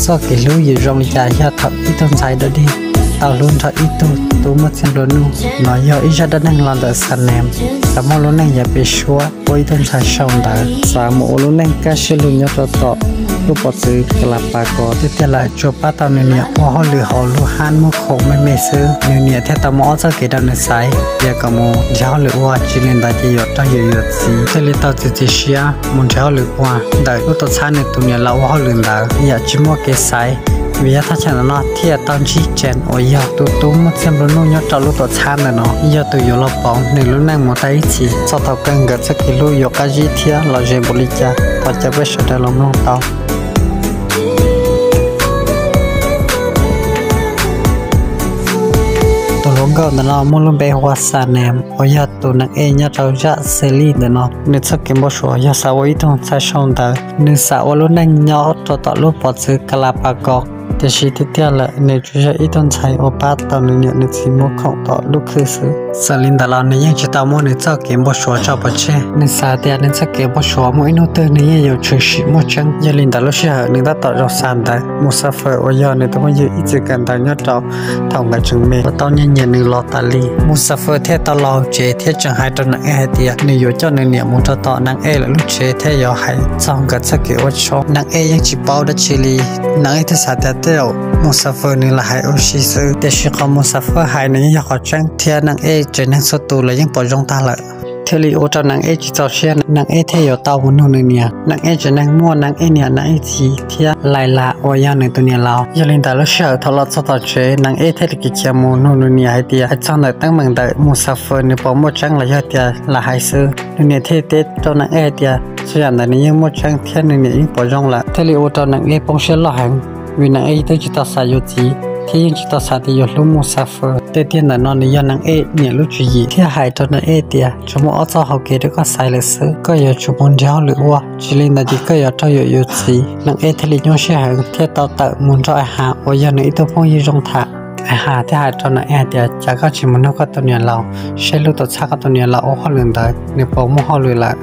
Txoj kev hlub yuav zoo li cas yog thaum ib tug ntxhais dog dig tau hlub nrog ib tug tub muaj txhiaj nplua nuj. No yog ib zaj dab neeg los ntawm Sanem, tau muaj lub neej yav pem suab ua ib tug ntxhais sau ntawv, xav mus ua lub neej kaj siab lug nyob rau tom lub pov txwv Galapagos tiag tiag lawm, tsuas pab tau nws niam ua hauj lwm hauv lub hab muag khoom me me xwb. Nws niam thiaj tau muab ob txoj kev rau nws xaiv, yog kom mus nrhiav hauj lwm ua, tsis li ntawd ces yuav raug yawm yawm txiv. Thiaj li tau txiav txim siab mus nrhiav hauj lwm ua ntawm lub tuam txhab nws tus niam laus ua hauj lwm ntawd, yam tsis muaj kev xaiv. Vim yog thaj chaw ntawm no thiaj tau ntsib Jen uas yog tus tub muaj txhiaj nplua nuj nyob rau lub tuam txhab ntawm no, yog tus yuav los pauv nws lub neej mus tau ib txhis. Txog thaum kawg nkawd txoj kev hlub yuav qab zib thiab lom zem npaum li cas, thov caw peb sawv daws los mloog tau. Tus hluas nkauj ntawm no muaj lub npe hu ua Sanem uas yog tus nang ej nyob rau zaj series ntawm no. Nws txoj kev npau suav yog xav ua ib tug ntxhais sau ntawv, nws xav ua lub neej nyob rau tom lub pov txwv Galapagos. Tiam sis tiag tiag lawm nws tsuas yog ib tug ntxhais uas pab tau nws niam nws txiv muag khoom tom lub khw xwb. Txawm li ntawd los nws yeej tsis tau muab nws txoj kev npau suav tso pov tseg. Nws xav tias nws txoj kev npau suav muaj ib hnub twg nws yeej yuav tshwm sim muaj tseeb. Yog li ntawd lub sij hawm nws tab tom zoo xav ntawd, Muxafer uas yog nws tus phooj ywg ib txwm kawm ntawv nyob rau thaum nkawd tseem me, ua tau nyiag nyiag nws los tas li. Muxafer thiaj tau los tsev thiab tseem hais rau nang ej hais tias nws yuav coj nws niam mus rau tom nang ej lawv lub tsev thiab yuav hais txog nkawd txoj kev ua tshoob. Nang ej yeej tsis paub dab tsi li. Nang ej thiaj xav tias tej zaum Muxafer nws lam hais ua si xwb, tiam sis qhov Muxafer hais nws yeej yog qhov tseeb thiab nang ej tsev neeg txhua tus los yeej pom zoo tag lawm. Thiaj li ua rau nang ej tsis txaus siab, nang ej thiaj yuav tau mus nug nws niam. Nang ej tsev neeg muaj nang ej niam nang ej txiv thiab Laila uas yog nws tus niam laus. Yog li ntawd lub sij hawm thaum los txog tom tsev, nang ej thiaj li khiav mus nug nws niam hais tias hais txog ntawm teeb meem ntawm Muxafer nws puas muaj tseeb los yog tias lam hais xwb. Nws niam thiaj teb rau nang ej hais tias txhua yam ntawd nws yeej muaj tseeb thiab nws niam yeej pom zoo lawm, thiaj li ua rau nang ej poob siab loj heev. Vim nang ej twb tsis tau xav yuav txiv thiab yeej tsis tau xav tias yuav hlub Muxafer. Tiag tiag ntawm no nws yog nang ej niam lub tswv yim thiaj hais rau nang ej tias tsuas muaj ob txoj hau kev rau koj xaiv lawm xwb, koj yuav tsum mus nrhiav hauj lwm ua, tsis li ntawd ces koj yuav raug yawm yawm txiv. Nang ej thiaj li nyuaj siab heev thiaj tau tawm mus nrog Ai Has uas yog nws ib tug phooj ywg zoo tham. Ai Has thiaj hais rau nang ej hais tias cas koj tsis mus nug koj tus niam laus seb lub tuam txhab koj tus niam laus ua hauj lwm ntawd nws puas muaj hauj lwm lawm.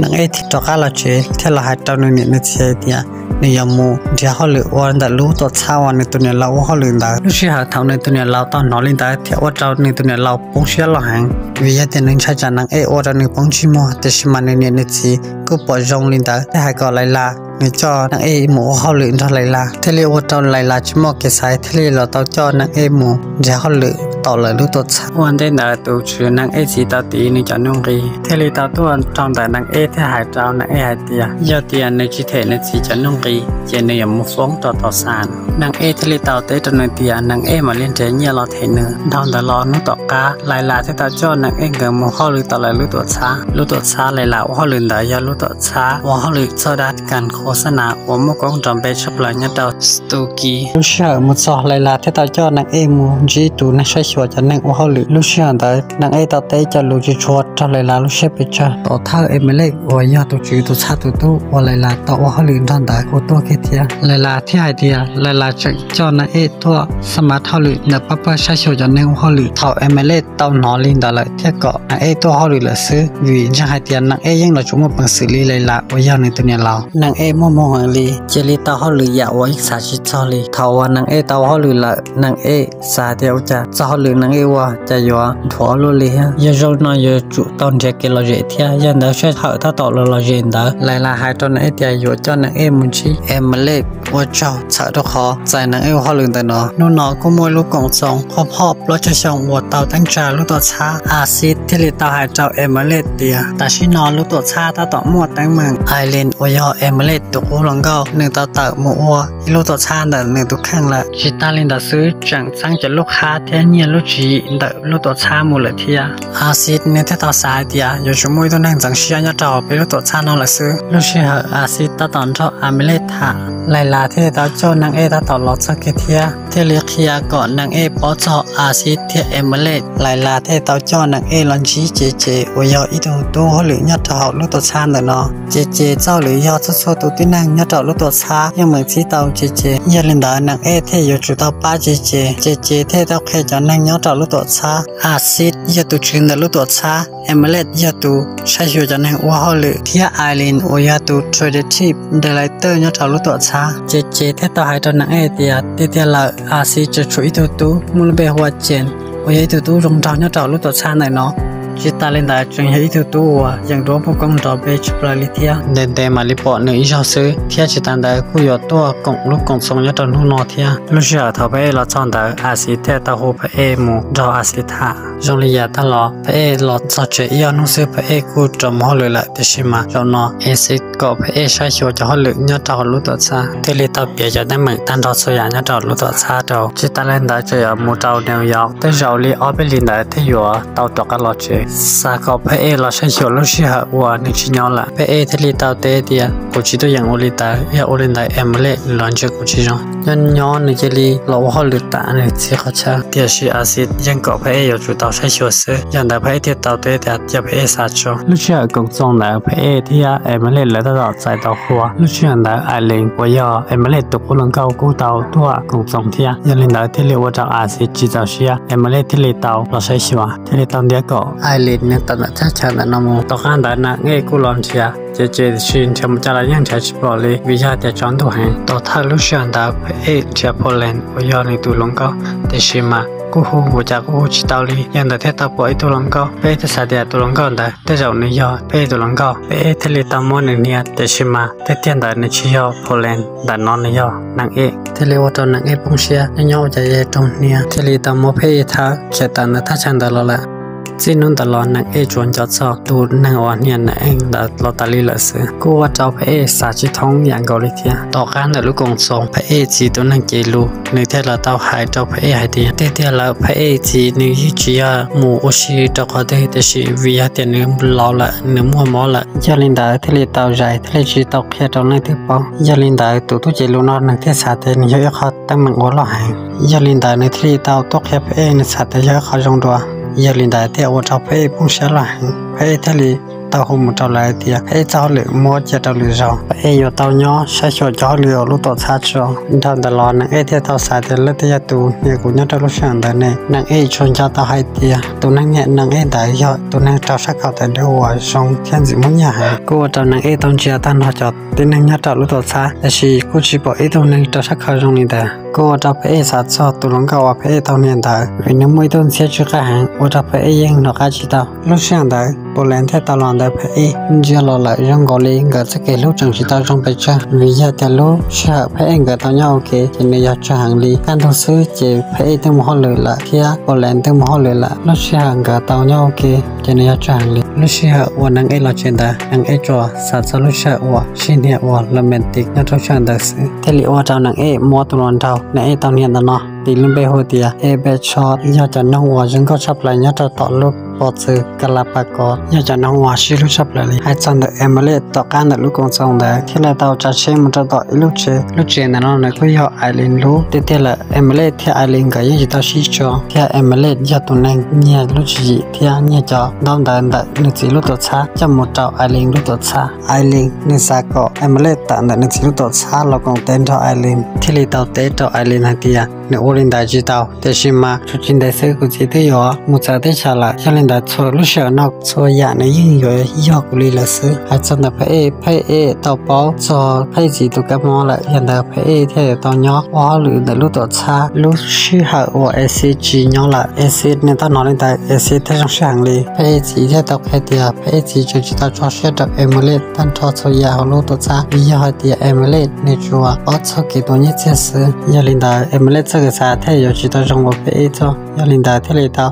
Nang ej thiaj rov qab los tsev thiaj los hais rau nws niam nws txiv hais tias nws yuav mus nrhiav hauj lwm ua ntawm lub tuam txhab uas nws tus niam laus ua hauj lwm ntawd. Lub sij hawm thaum nws tus niam laus tau hnov li ntawd thiaj ua rau nws tus niam laus poob siab loj heev, vim yog tias nws ntshai tsam nang ej ua rau nws poob ntsej muag, tiam sis mas nws niam nws txiv kuj pom zoo li ntawd thiaj hais kom Laila nws coj nang ej mus ua hauj lwm nrog Laila, thiaj li ua rau Laila tsis muaj kev xaiv thiaj li los tau coj nang ej mus nrhiav hauj lwm tom lawv lub tuam txhab. Ua ntej ntawd tus tswv nang ej txiv tau tiv nws cov nuj nqis thiaj li tau tuaj rau ntawm nang ej thiaj hais rau nang ej hais tias yog tias nws tsis them nws txiv cov nuj nqis ces nws yuav mus foob rau tom Xas. Nang ej thiaj li tau teb rau nws tias nang ej mam li nrhiav nyiaj los them nws. Dhau ntawd los hnub tom qab Laila thiaj tau coj nang ej nkawd mus hauj lwm tom lawv lub tuam txhab. Lub tuam txhab Laila ua hauj lwm ntawd yog lub tuam txhab ua hauj lwm txog dab kas khos xab nas uas muaj koob nrov npe tshaj plaws nyob rau Stuki. Lub sij hawm mus txog Laila thiaj tau coj nang ej mus ntsib tus neeg saib xyuas cov neeg ua hauj lwm. Lub sij hawm ntawd nang ej tau teb cov lus tsis tshua raug Laila lub siab pes tsawg. Tom thawj Emelec uas yog tus tswv tus txhab tus tub uas Laila tau ua hauj lwm nrog ntawd kuj tuaj kiag thiab. Laila thiaj hais tias Laila tseem coj nang ej tuaj xab mav hauj lwm ntawm pab pawg saib xyuas cov neeg ua hauj lwm. Thaum Emelec tau hnov li ntawd lawm thiaj kom nang ej tuaj hauj lwm lawm xwb, vim ntseeg hais tias nang ej yeej los tsuas muaj peev xwm li Laila uas yog nws tus niam laus. Nang ej muaj hmoo heev li, cia li tau hauj lwm yam uas yeej xav tsis txog li. Thaum uas nang ej tau hauj lwm lawm, nang ej xav tias ua cas txoj hauj lwm nang ej ua cas yuav dhuav luaj li thiab. Yog zoo no yuav tsum tau nrhiav kev lom zem thiab. Yog ntawd sij hawm tab tom los lom zem ntawd, Laila hais rau nang ej tias yuav coj nang ej mus ntsib Emelec ua tsaug txhawm rau qhov txais nang ej ua hauj lwm ntawm no. Hnub no kuj muaj ib lub koom txoos qhov phoj plaub caug xyoo uas tau teeb tsa lub tuam txhab. Axis thiaj li tau hais rau Emelec tias tam sim no lub tuam txhab tab tom muaj teeb meem. Aileen uas yog Emelec tus qub hluas nkauj, nws tau tawm mus ua ib lub tuam txhab ntawm nws tus kheej lawm. Tsis tas li ntawd xwb, tseem txeeb cov lub qhab thiab nyiag lub tswv yim ntawm lub tuam txhab mus lawm thiab. Axis nws thiaj tau xav hais tias yuav tsum muaj ib tug neeg ntxeev siab nyob rau hauv peb lub tuam txhab no lawm xwb. Lub sij hawm Axis tab tom nrog Emelec tham, Laila thiaj li tau coj nang ej tab tom los txog kiag thiab. thiaj li qhia kom Neej Ej paub txog Axiv thiab Emelej. Lais Las thiaj tau coj Neej Ej los ntsib Ces Ces uas yog ib tug tub hauj lwm nyob rau hauv lub tuam txhab ntawm no. Ces Ces txoj hauj lwm yog txhua txhua tus tib neeg nyob rau lub tuam txhab yeej meem txhib tau Ces Ces. Yog li ntawd Neej Ej thiaj yuav tsum tau pab Ces Ces. Ces Ces thiaj tau qhia cov neeg nyob rau lub tuam txhab Axiv yog tus tswv ntawm lub tuam txhab, Emelej yog tus saib xyuas cov neeg ua hauj lwm, thiab Ailin uas yog tus creative director nyob rau lub tuam txhab. Ces Ces thiaj tau hais rau Neej Ej tias tiag tiag lawm Axiv tseem tshuav ib tug tub muaj lub npe hu ua Ces uas yog ib tug tub zoo nraug nyob rau lub tuam txhab ntawm no. Tsis tas li ntawd tseem yog ib tug tub uas yeem duab puj koob nrov npe tshaj plaws li thiab. Ntev ntev mam li pom nws ib zaug xwb, thiab tsis tas ntawd kuj yuav tuaj koom lub koom txoos nyob rau hnub no thiab. Lub sij hawm thaum Phab Ej los txog ntawd Axiv thiaj tau hu Phab Ej mus nrog Axiv tham. Zoo li yav tag los Phab Ej los txog tsev ib ob hnub xwb Phab Ej kuj rov mus hauj lwm lawm, tiam sis mas zaum no Axiv kom Phab Ej saib xyuas cov hauj lwm nyob rau hauv lub tuam txhab, thiaj li tau piav cov teeb meem tag nrho txhua yam nyob rau hauv lub tuam txhab rau. Tsis tas li ntawd tseem yuav mus rau New York, tej zaum li ob peb hlis ntawd thiaj yuav tau rov qab los tsev. Xav kom Phab Ej los saib xyuas lub sij hawm uas nws tsis nyob lawm. Phab Ej thiaj li tau teb tias kuv tsis tuaj yeem ua li ntawd, yog ua li ntawd Emelej nws los ntsia kuv tsis zoo. Nyob nyob nws cia li los ua hauj lwm tas nws txiv qhov chaw, tiam sis Axiv yeej kom Phab Ej yuav tsum tau saib xyuas xwb. Yog ntawd Phab Ej thiaj tau teb tias cia Phab Ej xav tso. Lub sij hawm koom txoos ntawd Phab Ej thiab Emelej lawv tab tom txais tau qhua. Lub sij hawm ntawd Ailin uas yog Emelej tus qub hluas nkauj kuj tau tuaj koom txoos thiab. Yog li ntawd thiaj li ua rau Axiv tsis txaus siab, Emelej thiaj li tau los saib xyuas, thiaj li tau ntiab kom Ailin nws tawm ntawm thaj chaw ntawm no mus. Tom qab ntawd Neej Ej kuj los nrhiav Ces Ces, tiam sis nrhiav mus cas los yeej nrhiav tsis pom li vim yog tias tsaus ntuj heev. Tau thawj lub sij hawm ntawd Phab Ej nrhiav Poland uas yog nws tus hluas nkauj, tiam sis mas kuj hu npaum cas kuj hu tsis tau li. Yog ntawd thiaj tau pom ib tug hluas nkauj, Phab Ej thiaj xav tias tus hluas nkauj ntawd tej zaum nws yog Phab Ej tus hluas nkauj. Phab Ej thiaj li tau muab nws hnia, tiam sis mas tiag tiag ntawd nws tsis yog Poland, ntawm no nws yog Neej Ej. Thiaj li ua rau Neej Ej poob siab, nyob nyob ua cas yog raug hnia, thiaj li tau muab Phab Ej thawb khiav tawm ntawm thaj chaw ntawd los lawm. Txij hnub ntawd los Neej Ej tsuas nco txog tus neeg uas hnia Neej Ej ntawd los tas li lawm xwb, kuj ua rau Phab Ej xav tsis thoob yam nkaus li thiab. Tom qab ntawm lub koom txoos Phab Ej txiv tus neeg cev lus, nws thiaj los tau hais rau Phab Ej hais tias tiag tiag lawm Phab Ej txiv nws yeej tsis yog mus ua si rau qhov twg, tiam sis vim yog tias nws laus lawm, nws muaj mob lawm. Yog li ntawd thiaj li tau zais, thiaj li tsis tau qhia rau leej twg paub. Yog li ntawd tus tub cev lus no nws thiaj xav tias nws yog ib qho teeb meem uas loj heev. Yog li ntawd nws thiaj li tau tuaj qhia Phab Ej, nws xav tias yog ib qho zoo dua. Yog li ntawd thiaj ua rau Phab Ej poob siab loj heev. Phab Ej thiaj li tau hu mus rau lawv tias Phab Ej txoj hauj lwm muab cia rau lwm zaus, Phab Ej yuav tau nyob saib xyuas cov hauj lwm hauv lub tuam txhab tso. Dhau ntawd los Neej Ej thiaj tau xav tias leej twg yog tus hnia kuv nyob rau lub sij hawm ntawd ne. Neej Ej tsuas nco tau hais tias tus neeg hnia Neej Ej ntawd yog tus neeg rau sab khau tais dub uas zoo thiab ntxim muaj nyiaj heev. Kuj ua rau Neej Ej tau ntsia tag nrho cov tib neeg nyob rau lub tuam txhab, tiam sis kuj tsis pom ib tug neeg rau sab khau zoo li ntawd. Kuj ua rau Phab Ej xav txog tus hluas nkauj uas Phab Ej tau hnia ntawd, vim nws muaj ib tug ntxhiab tsw qab heev, ua rau Phab Ej yeej hnov qab tsis tau. Lub sij hawm ntawd Poland thiaj tau los ntawd, Phab Ej ntsia los lawm zoo nkaus li nkawd txoj kev hlub tseem tsis tau zoo pes tsawg, vim yog tias lub sij hawm Phab Ej nkawd tau nyob ua ke ces nws yog tsawg heev li. Kaj ntug xwb ces Phab Ej twb mus hauj lwm lawm thiab Poland twb mus hauj lwm lawm. Lub sij hawm nkawd tau nyob ua ke ces nws yog tsawg heev li. Lub sij hawm uas Neej Ej los tsev ntawd, Neej Ej tsuas xav txog lub sij hawm uas sib hnia uas romantic nyob rau sij hawm ntawd xwb, thiaj li ua rau Neej Ej muab tus hluas nraug Neej Ej tau hnia ntawm no, tis lub npe hu tias Ej Pej Tsho, yog cov noog uas zoo nkauj tshaj plaws nyob rau tom lub pov txwv Galapagos, yog cov noog uas sib hlub tshaj plaws li. Hais txog ntawm Emily, tom qab ntawm lub koom txoos ntawd thiaj li tau tsav tsheb mus rau tom ib lub tsev. Lub tsev ntawm no nws kuj yog Aileen lub. Tiag tiag lawm, Emily thiab Aileen nkawd yeej tsis tau sib tso, thiab Emily yog tus neeg nyiag lub tswv yim thiab nyiag cov ntaub ntawv ntawm nws txiv lub tuam txhab coj mus rau Aileen lub tuam txhab. Aileen nws xav kom Emily tawm ntawm nws txiv lub tuam txhab los koom tes nrog Aileen, thiaj li tau teb rau Aileen hais tias nws ua li ntawd tsis tau, tiam sis mas tshuav tsis ntev xwb kuv txiv twb yuav mus txawv teb chaws lawm. Yog li ntawd txhua lub sij hawm no txhua yam nws yeej yuav yog kuv li lawm xwb. Hais txog ntawm Phab Ej, Phab Ej tau paub txog Phab Ej txiv tus kab mob lawm, yog ntawd Phab Ej thiaj yuav tau nyob ua hauj lwm ntawm lub tuam txhab. Lub sij hawm uas Exit tsis nyob lawm, Exit nws tau hnov li ntawd Exit thiaj zoo siab heev li. Phab Ej txiv thiaj tau qhia tias Phab Ej txiv tseem tsis tau tso siab rau Emily tag nrho txhua yam hauv lub tuam txhab, vim yog hais tias Emily nws tsuas paub txog kev tua nyiaj txiag xwb. Yog li ntawd Emily txoj kev xav thiaj yuav tsis tau zoo uas Phab Ej txoj. Yog li ntawd thiaj li tau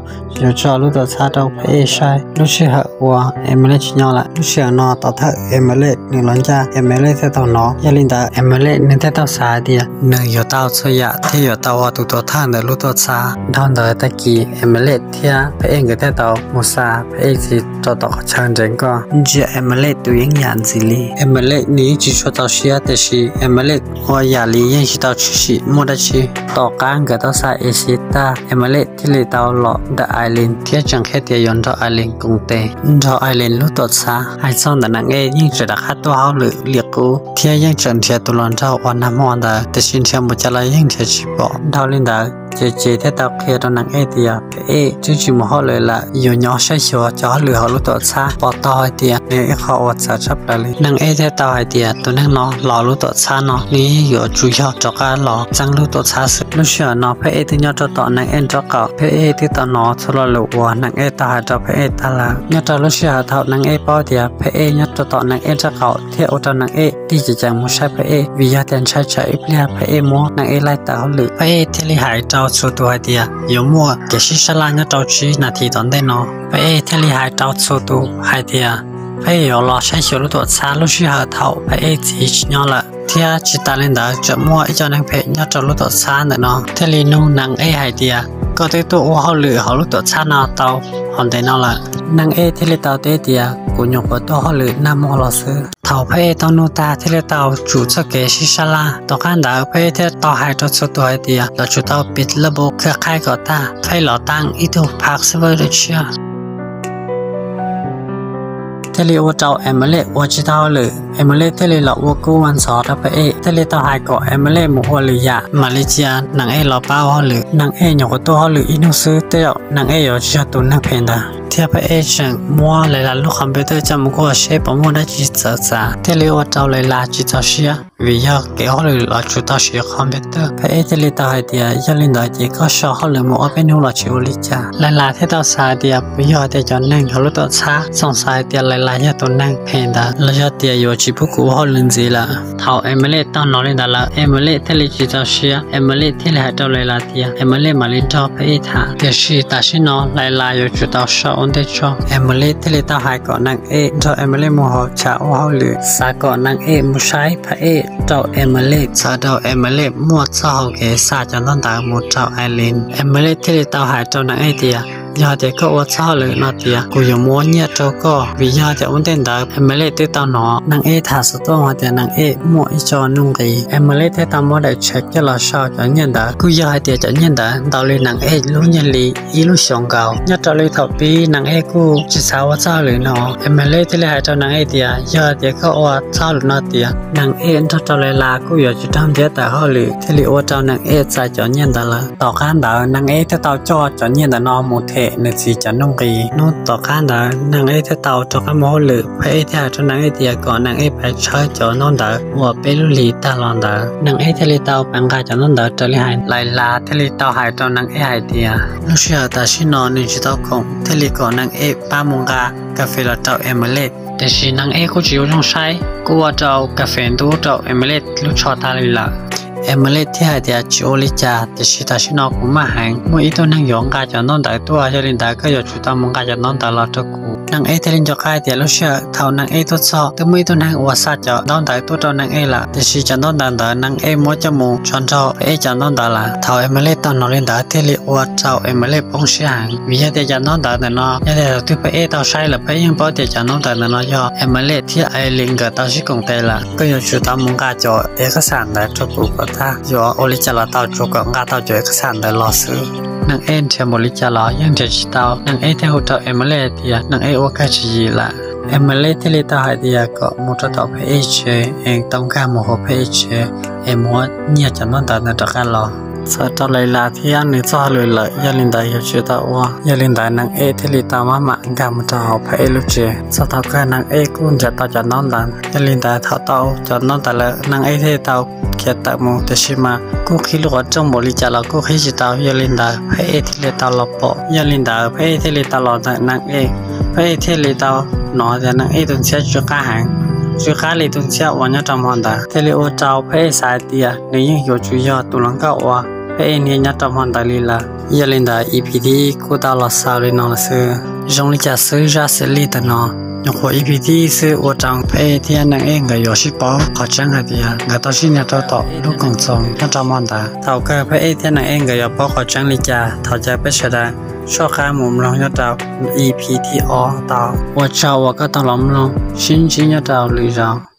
tso lub tuam txhab rau Phab Ej saib. Lub sij hawm uas Emily tsis nyob lawm, lub sij hawm no tom thawj Emily nws los ncaj, Emily thiaj tau hnov. Yog li ntawd Emily nws thiaj tau xav hais tias nws yuav tau txhua yam thiab yuav tau ua tus tuam thawj ntawm lub tuam txhab. Dhau ntawd tag kis Emily thiab Phab Ej nkawd thiaj tau mus xa Phab Ej txiv rau tom qhov chaw nres nkoj ntsia Emily tus yeeb yam ntxiv li. Emily nws yeej tsis tshua txaus siab tiam sis Emily ua yam li yeej tsis tau tshwm sim muaj dab tsi. Tom qab nkawd tau xa Ej txiv tag, Emily thiaj li tau los ntawm Aileen thiab tseem qhia tias yuav nrog Aileen koom tes nrog Aileen lub tuam txhab. Hais txog ntawm Nees Ej yeej tseem rov qab tuaj hauj lwm li qub thiab yeej tseem nrhiav tus hluas nraug uas nag hmo ntawd, tiam sis nrhiav npaum cas los yeej nrhiav tsis pom. Dhau li ntawd ces Ces thiaj tau qhia rau Nees Ej tias Phab Ej twb tsis mus hauj lwm lawm, yuav nyob saib xyuas cov hauj lwm hauv lub tuam txhab. Pom tau hais tias nws ib qho uas txawv tshaj plaws li. Nees Ej thiaj tau hais tias tus neeg no los lub tuam txhab no nws yeej yuav tsum yog rov qab los txeeb lub tuam txhab xwb. Lub sij hawm no Phab Ej twb nyob rau tom Nees Ej nraub qaum, Phab Ej twb tau hnov txhua lo lus uas Nees Ej tau hais rau Phab Ej tag lawm. Nyob rau lub sij hawm thaum Nees Ej paub tias Phab Ej nyob rau tom Nees Ej nraub qaum thiab ua rau Nees Ej tig ceev ceev mus saib Phab Ej, vim yog tias ntshai tsam ib pliag Phab Ej muab Nees Ej laij tawm hauj lwm. Phab Ej thiaj li hais rau txhua tus hais tias yuav muaj kev sib sab laj nyob rau tsib nas this tom ntej no. Phab Ej thiaj li hais rau txhua tus hais tias Phab Ej yuav los saib xyuas lub tuam txhab lub sij hawm thaum Phab Ej txiv tsis nyob lawm. Thiab tsis tas li ntawd tseem muaj ib co neeg phem nyob rau lub tuam txhab ntawm no thiaj li nug Nees Ej hais tias koj twb tuaj ua hauj lwm hauv lub tuam txhab no tau hov ntev no lawm? Nees Ej thiaj li tau teb tias kuv nyuam qhuav tuaj hauj lwm nag hmo los xwb. Thaum Phab Ej tau nug tag thiaj li tau tsum txoj kev sib sab laj. Tom qab ntawd Phab Ej thiaj tau hais rau txhua tus hais tias lawv tsum tau pib laj npau khawb qhaib kom tag, Phab Ej los taab ib tug phav xwb vaj lwm tshiab. Thiaj li ua rau Emily ua tsis tau hauj lwm, Emily thiaj li los ua kub ua ntxhov rau Phab Ej, thiaj li tau hais kom Emily mus ua lwm yam mam li cia Nees Ej los pab ua hauj lwm. Nees Ej nyuam qhuav tuaj hauj lwm ib hnub xwb, tej zaum Nees Ej yuav tsis yog tus neeg phem ntawd. Thiab Phab Ej tseem muab Lais Las lub computer coj mus kuaj seb puas muaj dab tsi txawv txav, thiaj li ua rau Lais Las tsis txaus siab vim yog kev hauj lwm los tsum tau siv computer. Phab Ej thiaj li tau hais tias yog li ntawd ces koj so hauj lwm mus ob peb hnub los tsis ua li cas. Lais Las thiaj tau xav hais tias puas yog tias cov neeg hauv lub tuam txhab txhob xav hais tias Lais Las yog tus neeg phem ntawd los yog tias yuav tsis pub kuv ua hauj lwm ntxiv lawm. Thaum Emily tau hnov li ntawd lawm, Emily thiaj li tsis txaus siab, Emily thiaj li hais rau Lais Las tias Emily mam li nrog Phab Ej tham. Tiam sis tam sim no Lais Las yuav tsum tau so ua ntej tso. Emily thiaj li tau hais kom Nees Ej nrog Emily mus hauv chav ua hauj lwm, xav kom Nees Ej mus saib Phab Ej rau Emily, txhawm rau Emily muaj txoj hau kev xa cov ntaub ntawv mus rau Aileen. Emily thiaj li tau hais rau Nees Ej tias yog tias koj ua txoj hauj lwm no tias kuv yuav muab nyiaj rau koj, vim yog tias ua ntej ntawd Emily twb tau hnov Nees Ej tham xov tooj hais tias Nees Ej muaj ib co nuj nqis. Emily thiaj tau muab daim tsheb coj los sau cov nyiaj ntawd, kuj yog hais tias cov nyiaj ntawd ntau li Nees Ej lub nyiaj li ib lub xyoos nkaus. Nyob rau li thaum pib Nees Ej kuj tsis xav ua txoj hauj lwm no. Emily thiaj li hais rau Nees Ej tias yog tias koj ua txoj hauj lwm no tias Nees Ej nrog rau Lais Las kuj yuav tsis raug ntiab tawm hauj lwm, thiaj li ua rau Nees Ej txais cov nyiaj ntawd lawm. Tom qab ntawd Nees Ej thiaj tau coj cov nyiaj ntawd no mus them nws txiv cov nuj nqis. Hnub tom qab ntawd Nees Ej thiaj tau rov qab mus hauj lwm, Phab Ej thiaj hais rau Nees Ej tias kom Nees Ej pab tshawb cov ntaub ntawv uas peb lub hlis tag los ntawd. Nees Ej thiaj li tau pab nqa cov ntaub ntawv raws li hais. Lais Las thiaj li tau hais rau Nees Ej hais tias lub sij hawm tam sim no nws tsis tau khoom, thiaj li kom Nees Ej pab mus nqa kas fes los rau Emily. Tiam sis Nees Ej kuj tsis ua zoo saib, kuj ua rau kas fes ntub rau Emily lub tsho tag li lawm. Emily thiaj hais tias tsis ua li cas, tiam sis tam sim no kuv maj heev, muaj ib tug neeg yuav nqa cov ntaub ntawv tuaj, yog li ntawd koj yuav tsum tau mus nqa cov ntaub ntawv los rau kuv. Nees Ej thiaj li nco qab hais tias lub sij hawm thaum Nees Ej tuaj txog twb muaj ib tug neeg uas xa cov ntaub ntawv tuaj rau Nees Ej lawm, tiam sis cov ntaub ntawv ntawd Nees Ej muab coj mus tso nrog Phab Ej cov ntaub ntawv lawm. Thaum Emily tau hnov li ntawd thiaj li ua rau Emily poob siab heev, vim yog tias cov ntaub ntawv ntawm no yog tias thaum twg Phab Ej tau saib lawm Phab Ej yeej paub tias cov ntaub ntawv ntawm no yog Emily thiab Aileen nkawd tau sib koom tes lawm. Koj yuav tsum tau mus nqa cov ev qab xam ntawd rau kuv kom tag, yuav ua li cas los tau, tsuas kom nqa tau cov ev qab xam ntawd los xwb. Nees Ej nrhiav npaum li cas los yeej nrhiav tsis tau. Nees Ej thiaj hu rau Emily hais tias Nees Ej ua kag tswv yim lawm. Emily thiaj li tau hais tias kom mus rau tom Phab Ej tsev es tau nkag mus hauv Phab Ej tsev es muab nyiag cov ntaub ntawv ntawd rov qab los. Txawm rau Lais Las thiab nws txoj hauj lwm lawm, yog li ntawd yuav tsis tau ua. Yog li ntawd Nees Ej thiaj li tau maj mam nkag mus rau hauv Phab Ej lub tsev. Txog thaum kawg Nees Ej kuj nrhiav tau cov ntaub ntawv, yog li ntawd thaum tau cov ntaub ntawv lawm Nees Ej thiaj li tau khiav tawm mus, tiam sis mas kuj qhib lub qhov rooj npaum li cas los kuj qhib tsis tau. Yog li ntawd Phab Ej thiaj li tau los pom, yog li ntawd Phab Ej thiaj li tau los ntawm Nees Ej. Phab Ej thiaj li tau hnov tias Nees Ej tus ntxhiab tsw qab heev, tsw qab li tus ntxhiab uas nyob rau hmo ntawd, thiaj li ua rau Phab Ej xav hais tias nws yeej yuav tsum yog tus hluas nkauj uas Phab Ej niaj nyob rau hmo ntawd li lawm. Yog li ntawd E P thib ib kuj tau los xaus li no lawm xwb. Zoo li cas xwb zaj xws li tam no nyuam qhuav E P thib ib xwb ua rau Phab Ej thiab Neej Ej nkawd yuav sib paub qhov tseeb hais tias nkawd tau sib nyiag rau tom lub koom txoos nyob rau hmo ntawd. Thaum kawg Phab Ej thiab Neej Ej nkawd yuav paub qhov tseeb li cas, thov caw peb sawv daws soj qab mus mloog nyob rau E P thib ob tau. Ua tsaug uas koj tau los mloog, sib ntsib nyob rau lwm zaus.